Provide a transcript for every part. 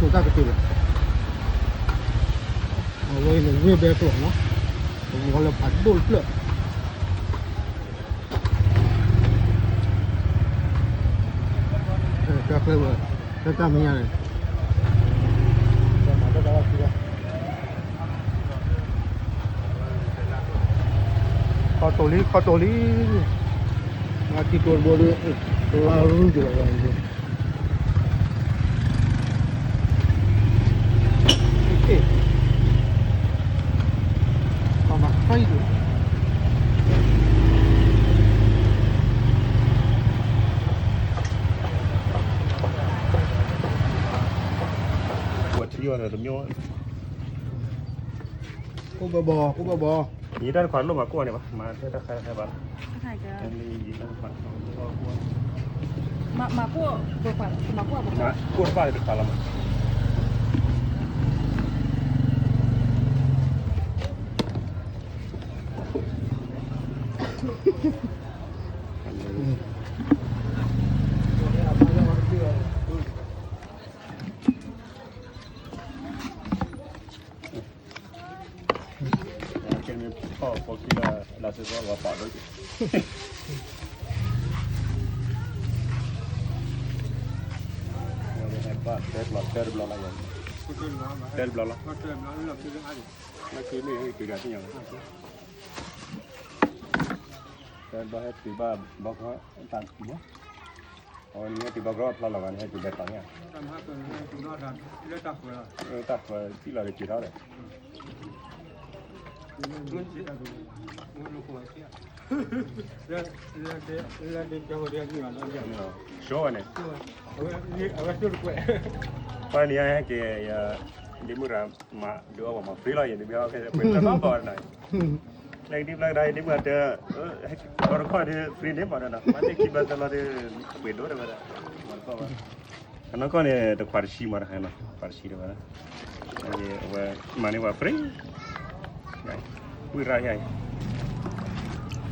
တၢ်ကတိၤလီၤ, အဝဲန့ၣ်ဝ့ၢ်ဘဲကျိာ်နီၤ, ဝဲလၢဖးဒိၣ်တဖျၢၣ်, တၢ်ကျဲဝဲ, တၢ်တၢ်မဲာ်ညါန့ၣ် ခီတိၤလံ ခီတိၤလံ, ထံကျိတဘိဒီး လါရူကလီၤဂာ်န့ၣ်, ပှၤထံၣ်အီၤဒီးတမ့ၢ် ကိၣ်ဘၢဘီ ကိၣ်ဘၢဘီ, ယတၢ်တခွးလိၣ်မၤကိၣ်န့ၣ်ဘၣ်, မၤတၢ်တခါတခါဘၣ်, မၤကိၣ်, မၤကိၣ်တဖၣ်တခါလီၤမး, ကဲမ့ၢ်ဖီၣ်ဖီၣ်ခံလၢ လၢစ့ၢ်ကီးလီၤပာ်ဒိၣ်က့ၤ, တဲတဘျီလီၤ, တဲတဘျီလီၤ, လၢခံမ့ၢ်ဟဲက့ၤက့ၤသ့ၣ်ညါလီၤ, တဲတဘျီဟဲက့ၤဘၣ်ဘီခီ တၢ်ဘီ အဝဲန့ၣ်ဟဲတုၤဘၣ်ကရီအဖျီလီၤဂာ်န့ၣ် ဟဲတုၤဘဲထီၣ်န့ၣ်ဧါ, တၢ်ဃၢၤထံၣ်လီၤက့ၤထီၣ်ဒီး, ကၠီဝဲန့ၣ်, ပှၤန့ၣ်ဟဲက့ၤ ဒ့မုၣ်ရၤမၤဒုးအီၣ်ပှၤမၤ free လီၤ ယဒုးဘဲအီၣ်ခဲ ပှၤလၢဘၣ်ဘၣ်နီၤ လၢကဒံဘျါကဒါ ယဒ့မုၣ်အတၢ် အီၣ်တခီဒီး free န့ၣ်မးဒီးနီၤ မ့ၢ်တခံဘျီသၢဘျီဒီး ပှ့ၤဒိၣ်တဝဲဒၣ် မၤတခီဘၣ် အနီၢ်ကီၢ်န့ၣ် တခွးတဆံမးတခါနီၤ ခွးတဆံတဝဲဒၣ် အဝဲ မၤန့ၢ်ပှၤ free ဝံၢ်ရၣ်ဟဲ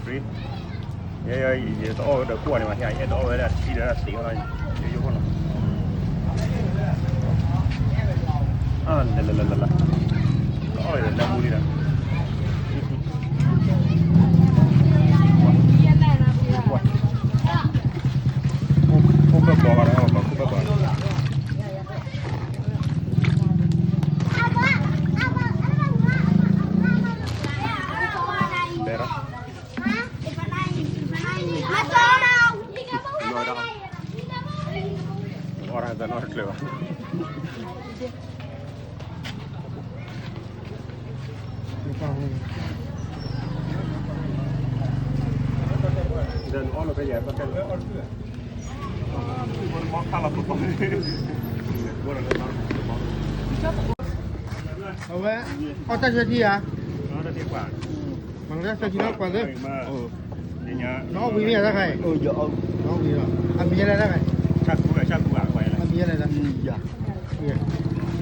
free ယဲ ယတအီၣ်ဝဲဒီးကိၣ်န့ၣ်မး ယအဲၣ်ဒိးအီၣ်ဝဲဒၣ်တဆံဒီးတသ့အီၤ ယိယိဖိနီၤ လၢလၢလၢလၢ တအီၣ်ဝဲဒီးလၢမူလံဒီး ခိၣ်ဖၢၣ်ဘီဒီး ခိၣ်ဖၢၣ်ဘီ တဲရၣ် အီၣ်တၢ်နီတကျၢၤဘၣ် အဝဲ အီၣ်တၢ်ဆၢထံဧါ မၤလၢတၢ်ဆၢထံလီၤ ကွၢ်သ့ နအီၣ်ဝံၤမ့ၢ်ဧါတၢ်ခါအံၤ နအီၣ်ဝံၤလီၤ အမံၤလဲၣ်တၢ်ခါအံၤ အမံၤလဲၣ်တၢ် ဆၣ်ကုၣ် ဆၣ်ကုၣ် ကၢၣ်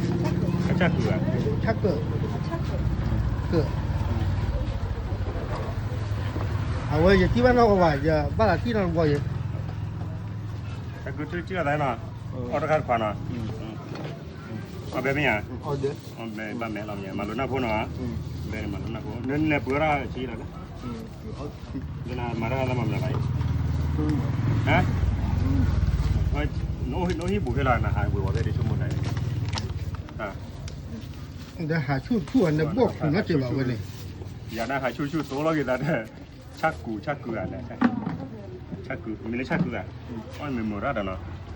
အဝဲယထံၣ်ဘၣ်နီၢ်ကီၢ်ဘၣ် ယဘၣ်သးထံၣ်နီၢ်ကီၢ်ယဲ ဆၣ်ကုၣ်ထံၣ်ထံၣ်လီၤသးနီၤ အီၣ်တခါတခွးနီၤ အီၣ်ဘဲမ့ၢ်ဧါ ဘဲဘၣ်မဲာ်လီၤမ့ၢ် မၤလိနၢ်ဖိနီၤ ဘဲန့ၣ်မၤလိနၢ်ဖိ နလဲၤပှ့ၤထီၣ်ဆံးလီၤ နမၤတၢ်လၢမၤမနုၤလီၤ ဟါ နအိၣ်ဟံၣ်ဘူးဖဲလီၤ နဟးဝ့ၤဝီၤဖဲဒ့ဆိကမိၣ်နၤ ဒီးဟးဆူၣ်ဆူၣ်အနဘီၣ်ခူၣ်နီတစဲးဘၣ်ဝဲန့ၣ် ယၤနဟးဆူၣ်ဆူၣ်သိလီၤက့ၤသးဒီး ဆၣ်ကူၣ် ဆၣ်ကူၣ်ဧါလဲၣ် ဆၣ်ကူၣ် မ့ၢ်လၢဆၣ်ကူၣ်ဧါ အီၣ်မ့ၢ်မိၢ်ရၣ်ဒီးနီၤ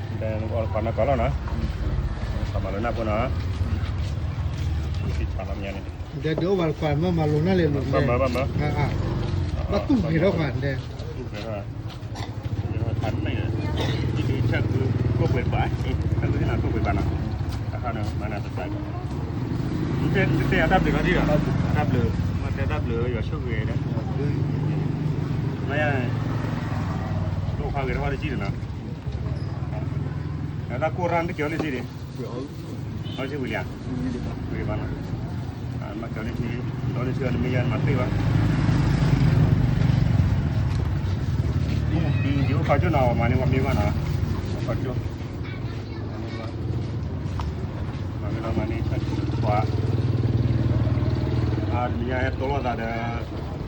ဒီးနကအိၣ်တခွးနီၢ်ကီၢ်လီၤနီၤ နမၤလိနၢ်ဖိနီၤ နထံၣ်ဆးလီၤမ့ၢ်န့ၣ် ဒီးဒုးအိၣ်ဘၣ်တခွးမ့ၢ်မၤလိနၢ်လဲၤလိၤ ဘၣ်မၢဘၣ်မၢ ဘၣ်သူၣ်ဂ့ၤထီၣ်ခွးဒဲး သူၣ်ဂ့ၤထီၣ် ခါန့ၣ် ဒ်ဆၣ်ကူၣ်ကိၣ်ပှ့ၤတဘၣ် ဆၣ်ကူၣ်ဟ့ၣ်နၤကိၣ်ပှ့ၤဘၣ်နီၤ အခါန့ၣ် မၤနၤတသး နတဲအတၢ်ဘျုးလီၤဒ်ဒီး တၢ်ဘျုး မ့ၢ်တဲတၢ်ဘျုးယွၤဆိၣ်ဂ့ၤဒီး မ့ၢ် ဒိၣ်ဖးဂ့ၤတခီတစံၣ်ဒီးနီၤ တၢ်ကိၢ်ရၣ်နတကဲၤအီၤလၢစ့ၢ်န့ၣ် အီၣ်စ့ၢ်ဝံၤလံဧါ ဝံၤဘၣ်နီၤ မ့ၢ်ကဲၤအီၤလၢစ့ၢ် ဒီးလၢစ့ၢ်နမ့ၢ်ယါနမၤသ့ဘၣ် ဒ်ယအိၣ်ခီကၠိနီၤ ပှၤမၤန့ၢ်ပှၤမ့ၢ်ဘၣ်နီၤ အိၣ်ခီကၠိ မၤန့ၢ်ဆၣ်ထူၣ်ခွါ, အတမံၤညါဟဲတိလိာ်သးဒီး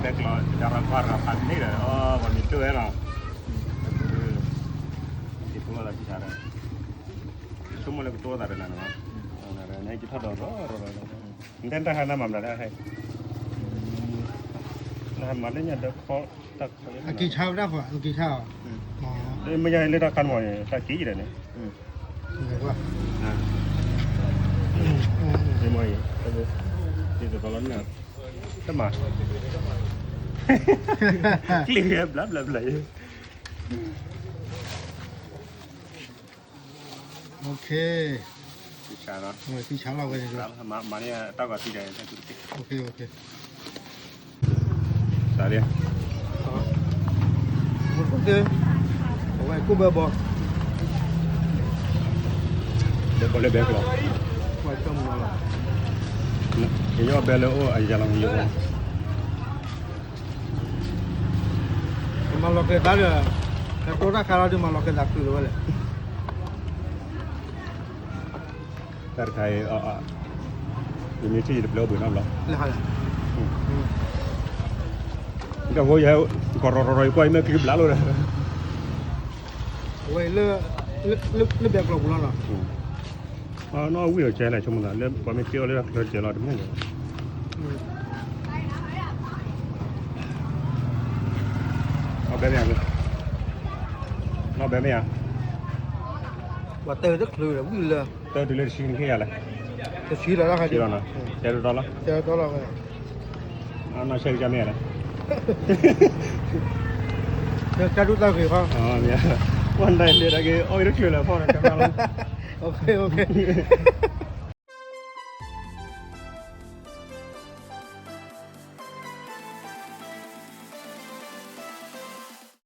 ဘဲကျိးတၢ်ရၤဖးရၤဖးန့ၣ်ဒီး အီ ပှၤမ့ၢ်တၢၢ်ဝဲလီၤ, ယတိလိာ်သးဆံးဆါဒီး ဆိကမိၣ်လၢကတိလိာ်သးဒီးနၤနီၤ, နဟဲက့ၤထီၣ်ဒီးရီၤရီၤ, နတဲတၢ်ဟါနၤမၤမနုၤလဲၣ်, နဟဲမၤလၢညါဒီးခီတၢ်ခီ, အက့ၤဆါဝဲဒၣ်ဃီ အက့ၤဆါအီၤ, မ့ၢ်ယါလၢတၢ်ခါန့ၣ်မ့ၢ် တၢ်က့ၤအံၤဒီးန့ၣ် မ့ၢ်အံၤ, တမၤ, ကျ့ၤဘျါဘျါဘျါ, OK, သံဆါလီၤဝဲန့ၣ်, မၤန့ၢ်တၢ်ဂီၤသံဒီး, OK, OK, စးလံ, အဝဲကိၣ်ဘဲဘီ, ဘဲဘီလၢဘဲကျိး, ယယီၣ်ဘဲလၢအိၣ်အယၤလီၤမးယိ, မၤလီၤက့ၤသးဒီး, ကတိတၢ်ခါလီၤဒုး မၤလီၤက့ၤသးချုးလီၤဝဲလဲၣ်, တၢ်တခါအံၤ, ယမ့ၢ်ထံၣ်ယတပျဲအိၣ်ဘှံးနီတဘျီ, တၢ်ဖိယဲ, ကီၢ်ရီၤရီၤ ယကွၢ်ယမဲာ်ချံဘျါလိာ်ဒီး, ဝဲလၢ, လၢဘဲကျိးပူၤလီၤနီၤ, နီၢ်ဝံၤအီၤကဲလဲၣ် ဆိကမိၣ်သးလၢ ပှၤမ့ၢ်က့ၤအီၤလၢတၢ်ချၢတကဲလီၤတမ့ၢ်, နီၢ်ဘဲမ့ၢ်ဧါ, နီၢ်ဘဲမ့ၢ်ဧါ, ပှၤတဲတချုးဒီးဝံၤလၢ, တဲတုၤလၢတဆံနခ့ယၤလဲၣ်, တဆံလီၤလၢခါ, တဲတတီလီၤ, တဲတတီလီၤဝဲ, နီၢ်ဆဲကစၢ်မ့ၢ်ဧါလဲၣ်, တၢ်ဒူၣ်တၢ်ဂ့ၤခီ, ပှၤဒၣ်လဲာ်ဒၣ်က့ၤ အီၣ်အံၤတချုးလၢၤဖီၣ်န့ၣ်, OK, OK,